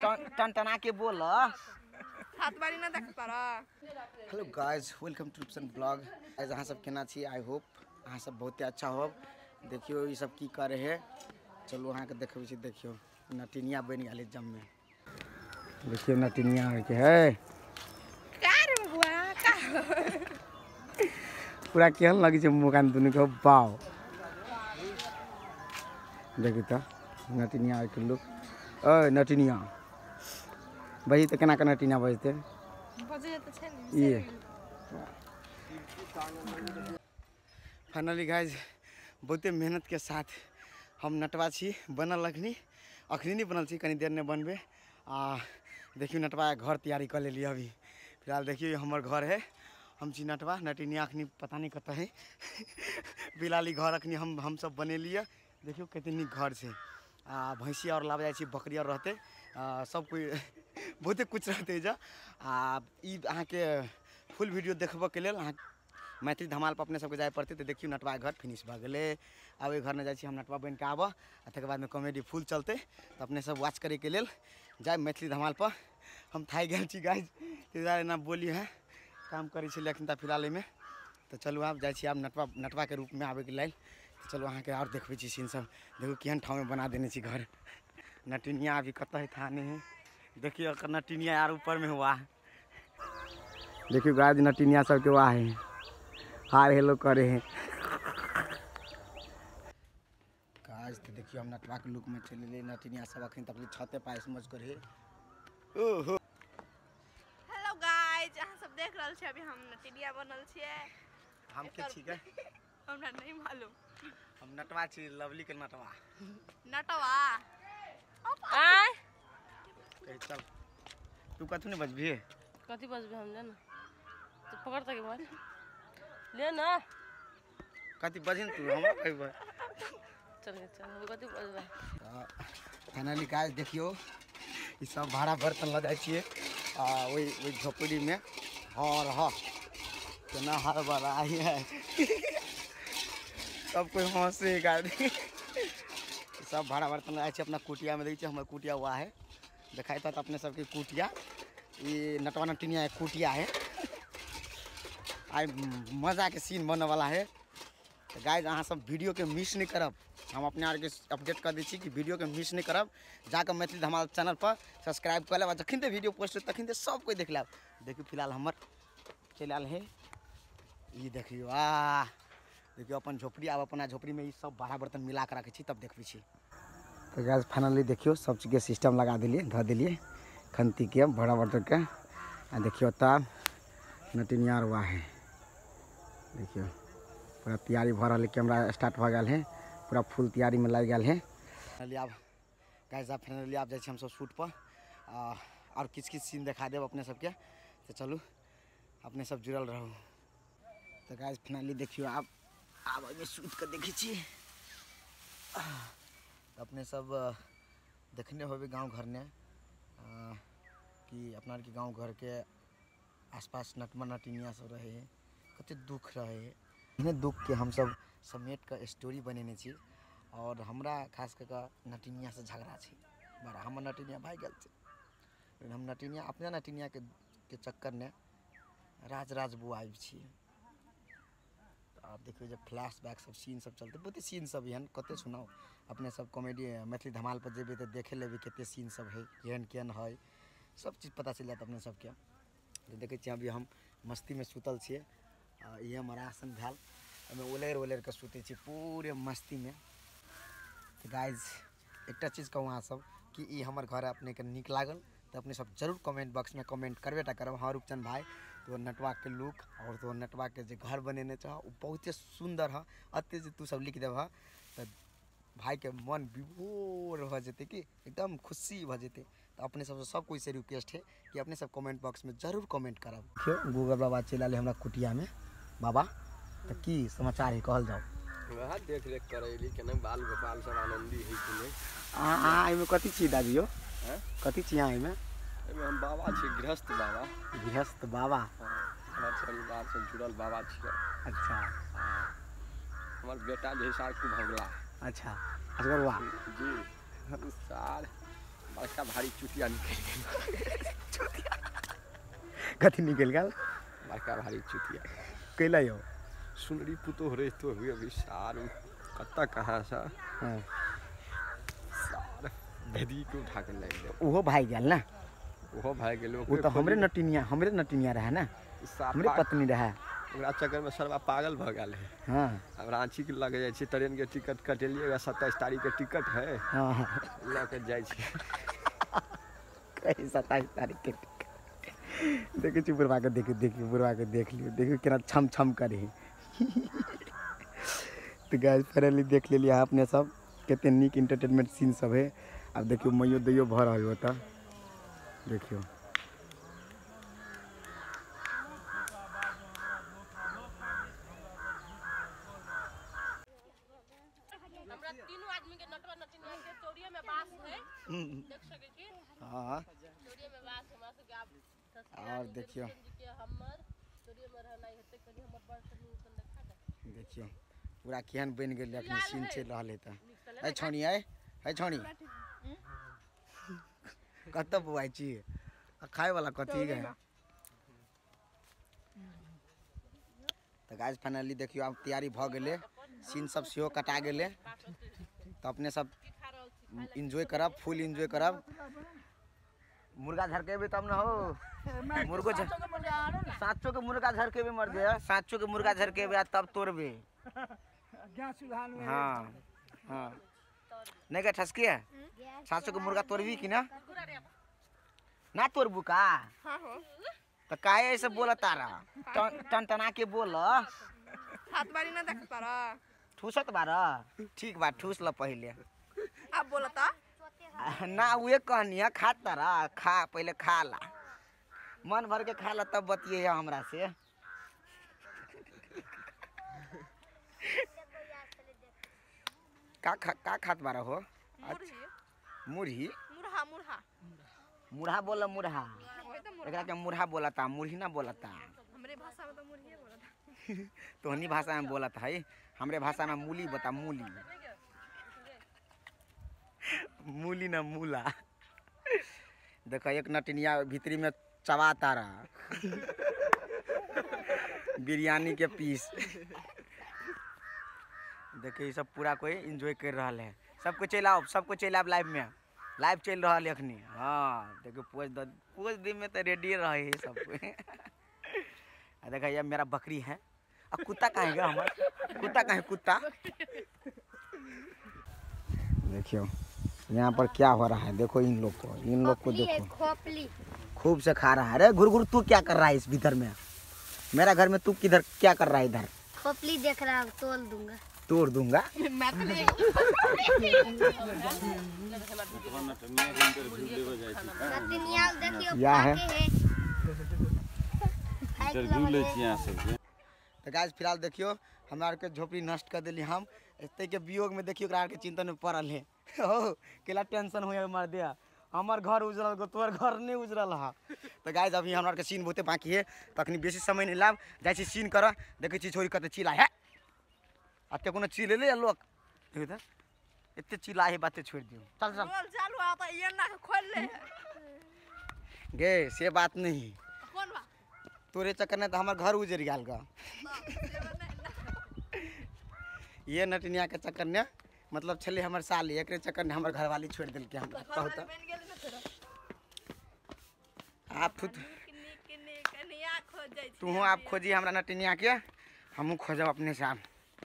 Ton टना के बोल। हाथ बारी ना देख पारा। Hello guys, welcome to Rupsan blog. Guys अहाँ सब केना छी? I hope अहाँ सब बहुते अच्छा होब। देखियो ई सब की करे है, चलू अहाँके देखबै छी। देखियो नटिनिया बनि गेल है जम में। देखियो नटिनिया के है का रे बुआ का पूरा केहन लगे छै मुँह कान दुनू के बाव। देखियो त नटिनिया के लुक। ओए नटिनिया बही त केना के नटिनिया बजते बजे त छै ने। ये फाइनली गाइज बहुते मेहनत के साथ हम नटवा छी बनल। अखनी अखनी नहीं बनल छी, कनी देर में बनबे। आ देखियो नटवा घर तैयारी कर लेलियै अभी फिलहाल। देखियो हमर घर है, हम छी नटवा। नटिनिया अखनी पता नहीं कतऽ है। फिलहाल ई घर अखनी हम सब बनेलियै। देखियो कते नीक घर छै। आ भैंसी और लाबे जाइ छी, बकरी और रहते, सब कोई बहुते कुछ रहते एहिजा। आ ई अहाँके फुल वीडियो देखबऽके लेल अहाँ मैथिली धमाल पर अपने सबके जाय पड़तै। तऽ देखियौ नटवा घर फिनिश भऽ गेलै। आब ओहि घरमे जाइ छी हम नटवा बनिके आबऽ, आ तकर बादमे कॉमेडी फुल चलतै। तऽ अपने सब वॉच करैके लेल जाय मैथिली धमाल पर। हम थाकि गेल छी गाइज, ताहि दुआरे एना बोली है काम करै छलियै अखन तऽ फिलहाल एहिमे। तऽ चलू आब जाइ छी आब नटवा नटवाके रूपमे आबैके लेल। तऽ चलू अहाँके आओर देखबै छी सीन सब। देखू केहन ठाममे बना देने छी घर। नटिनिया अभी कतऽ है था नहीं है। देखियौ नटिनिया यार ऊपरमे हुआ। देखियौ गाइज नटिनिया सबके वाह है, हाय हेलो करे है। गाइज तो देखियो हम नटवा के लुक में चलि एलियै। नटिनिया सब अखन तक छते पर मौज करे। ओहो हेलो गाइज, अहाँ सब देख रहल छी अभी हम नटिनिया बनल छियै। हम के छी गे? हमरा नहीं मालूम। हम नटवा छी, लवली के नटवा। नटवा आय कहि चल तू कथू नहीं बजबिहे? कथी बजबे हम ले ना, तो पकड़ तक मोबाइल ले ना। कथी बजिन तू हमरा कहबे? चल चल हम कथी बजबे। फाइनली गाइस देखियो ई सब भाड़ा बर्तन ल जाइ छियै। आ ओहि ओहि झोपड़ी में हर ह केना हर बराई है। सब कोई हंसे गाड़ी। सब भाड़ा बर्तन ल जाइ छियै अपना कुटिया में। देखै छियै हमर कुटिया हुआ है, देखाइ त अपने सबके कुटिया। ई नटवा नटिनिया के कुटिया है। आई मजा के सीन बनने वाला है। तो गाइज अहाँ सब वीडियो के मिस नहीं करब। हम अपने आरके अपडेट कर दै छी कि वीडियो के मिस नहीं करब। जाकर मैथिली धमाल चैनल पर सब्सक्राइब कर लेब, आ जखन ते वीडियो पोस्ट होत तखन ते सब कोई देख लेब। देखियौ फिलहाल हमर चलि आयल है। ई देखियौ आ देखियौ अपन झोपड़ी। आब अपना झोपड़ी में ई सब भाड़ा बर्तन मिला के राखै छी तब देखबै छी। तो गाइज फाइनली देखियौ सब चीजके सिस्टम लगा देलियै, धऽ देलियै खंती के भाड़ा बर्तन के। आ देखियौ तब नटिनिया हुआ है। देखियौ पूरा तैयारी भऽ रहल है, कैमरा स्टार्ट भऽ गेल है, पूरा फुल तैयारी में लागि गेल है। फाइनली आब गाइस आब फाइनली आब जाइ छी हमसब शूट पर। और किछु किछु सीन देखा देब अपने सबके। तऽ चलू अपने सब जुड़ल रहू। तऽ गाइस फाइनली देखियौ आब आब एहिमे सुति कऽ देखै छी। अपने सब देखने होबै गाँव घरने कि अपना आरके गाँव घरके आसपास नटवा नटिनिया सब रहै है, कते दुख रहै है। एहने दुखके हमसब समेट कऽ स्टोरी बनेने छी। और हमरा खास कऽ कऽ नटिनियासँ झगड़ा छै बड़ा। हमर नटिनिया भागि गेल छै, लेकिन हम नटिनिया अपना नटिनियाके के चक्करमे राज राज बुआबि छियै। आब देखियौ जे फ्लैश बैक सब सीन सब चलतै, बहुते सीन सब एहन कते सुनाउ। अपने सब कॉमेडी मैथिली धमाल पर जेबै तऽ देखे लेबै कते सीन सब है, केहन केहन है, सब चीज पता चलि जायत अपने सबके। तऽ देखै छियै अभी हम मस्तीमे सुतल छियै। ई हमर आसन भेल, एहिमे ओलरि ओलरि कऽ सुतै छी पूरे मस्तीमे। तऽ गाइज एकटा चीज कहू अहाँ सब कि ई हमर घर अपनेके नीक लागल तऽ अपने सब जरूर कमेंट बॉक्समे कमेंट करबे टा करब। हाँ रूपचंद भाई तो नटवा के लुक और तो नटवा के जे घर बनेने छह ओ बहुते सुंदर है। अते जे तू सब लिख देबह तऽ भाई के मन विभोर भऽ जेतै कि एकदम खुशी भऽ जेतै। तऽ अपने सबसँ सब कोई से रिक्वेस्ट है कि अपने सब कमेंट बॉक्स में जरूर कमेंट करब। देखियौ गूगल बाबा चलि आयल हमरा कुटिया में। बाबा तऽ की समाचार है कहल जाओ? वएह देख रेख करैली केना बाल गोपाल सब आनंदी है कि नहीं। अहाँ एहिमे कथी छी दादी यौ? कथी छी अहाँ एहिमे? एहिमे हम बाबा छी, गृहस्थ बाबा। गृहस्थ बाबा? हमर परिवार से जुड़ल बाबा छियै। अच्छा। हमर बेटा जे है सार खूब भगला। अच्छा असगरवा जी सार बड़का भारी चुतिया निकल गेल। चुतिया कथी निकल गेल? बड़का भारी चुतिया। कैला यौ? सुनरी पुतोह रहितो हुए अभी सार कत्ता कहाँ सा। हाँ। सार भेदी के उठा के लाइल गेल। ओहो भागि गेल ना? ओहो भागि गेल। ओ तऽ हमरे नटिनिया रहे ना, हमरे पत्नी रहे। ओकरा चक्कर में सरवा पागल भऽ गेल है। हाँ। अब रांची के लग जाइ छी, ट्रेन के टिकट कटेलियै, 27 तारीख के टिकट है। हाँ। लऽ के जाइ छी। कही 27 तारीख के टिकट। देखै छी बुढ़वा के, देखियौ देखियौ बुढ़वा के देख लियौ, देखियौ केना छम छम करे। तो गाइस फाइनली देख लेलियै अहाँ अपने सब कते नीक इंटरटेनमेंट सीन सब है। आब देखियौ मैयो दैयो भऽ रहल ओतऽ, देखियौ। हमरा तीनों आदमी के नटवा नटिनिया के चोरिये में बास है, देख सके छी। हां, चोरिये में बास हमरा सब के। आब और देखियो हमर चोरिये में रहनाइ हेतै, कनी हमर बड़ तनी देखा दे। देखियो पूरा केहन बनि गेल अखनी सीन चलि रहल है। तऽ ए छौनी, ए छौनी कतऽ बौआइ छी? आ खाय वाला कथी गे? तऽ गाइस फाइनली देखियो आब तैयारी भऽ गेलै, सीन सब सेहो कटा गेलै। तऽ अपने सब एंजॉय करब, फुल एंजॉय करब। मुर्गा झरकेबे तब न हो। मुर्गो सातों के मुर्गा झरकेबे मर दे, सातों के मुर्गा झरकेबे आ तब तोड़बे। हाँ हाँ, नहीं का ठसकी है? सातों के मुर्गा तोड़बी कि ना? ना तोड़बू का? तो काहे ऐसे बोला तारा? टन टना के बोल। हाथ बारी ना देख तारा। ठूसत बारा? ठीक बा, ठूस ल पहले। अब बोलता ना, उहे कहनी है खा तारा, खा पहले, खा ला मन भर के खा ला तब बतिये हमरा से। का खा, खात बारा हो? मुरही। मुरहा मुरहा मुरहा बोला, मुरहा एकरा के मुरहा बोलता, मुरही ना बोलता। हमरे भाषा में तो मुरही बोलता। तोहनी भाषा में बोलत है, हमरे भाषा में मूली बता, मूली मूली ना मूला। देखो एक नटिनिया भीतरी में चबाता रहा बिरयानी के पीस। देखिए ये सब पूरा कोई एंजॉय कर रहा है। सबको चलि आओ, सबको चलि आब लाइव में, लाइव चलि रहल है अखनी। हाँ देखियो पोज दिन में तो रेडी रहे है सब कोई। आ देखा ये मेरा बकरी है। आ कुत्ता कहाँ है हमार? कुत्ता कहाँ है कुत्ता? देखियो यहाँ पर क्या हो रहा है, देखो इन लोग को, इन लोग को देखो खूब से खा रहा है। अरे घुर घुर तू क्या कर रहा है इस भीतर में? मेरा घर में तू किधर क्या कर रहा है? इधर खोपली देख रहा हूँ, तोड़ दूंगा, तोड़ दूंगा। या है। तो गाइस फिलहाल देखियो हमरा के झोपड़ी नष्ट कर दिली हम। एते के वियोग में देखियो ओकरा के चिंतन में पड़ल है। हो केला टेंशन हो मर दिया, हमार घर उजरल गो, तोहर घर नहीं उजरल हा। तो गाइस अभी हमरा के सीन बहुते बाकी है, तखनी बेसी समय नहीं लाभ जाइ छी सीन कर। देखै छी छोरी कते चिल्ला है, अते कोनो चिल्ले लोग देखो त एते चिल्ला है, बाते छोड़ दियो। चल चल बोल चालू आता ये ना खोल ले गे, से बात नहीं। कौन बा तोरे चक्कर में तो हमार घर उजर गेल गा। ये नटनिया के चक्कर ने मतलब छले हमर साली, एकरे चक्कर ने हमर घरवाली छोड़ देलके हमरा। कहू त आप थुत तूहो आप खोजी हमरा नटनिया के, हमहू खोजब अपने से। आप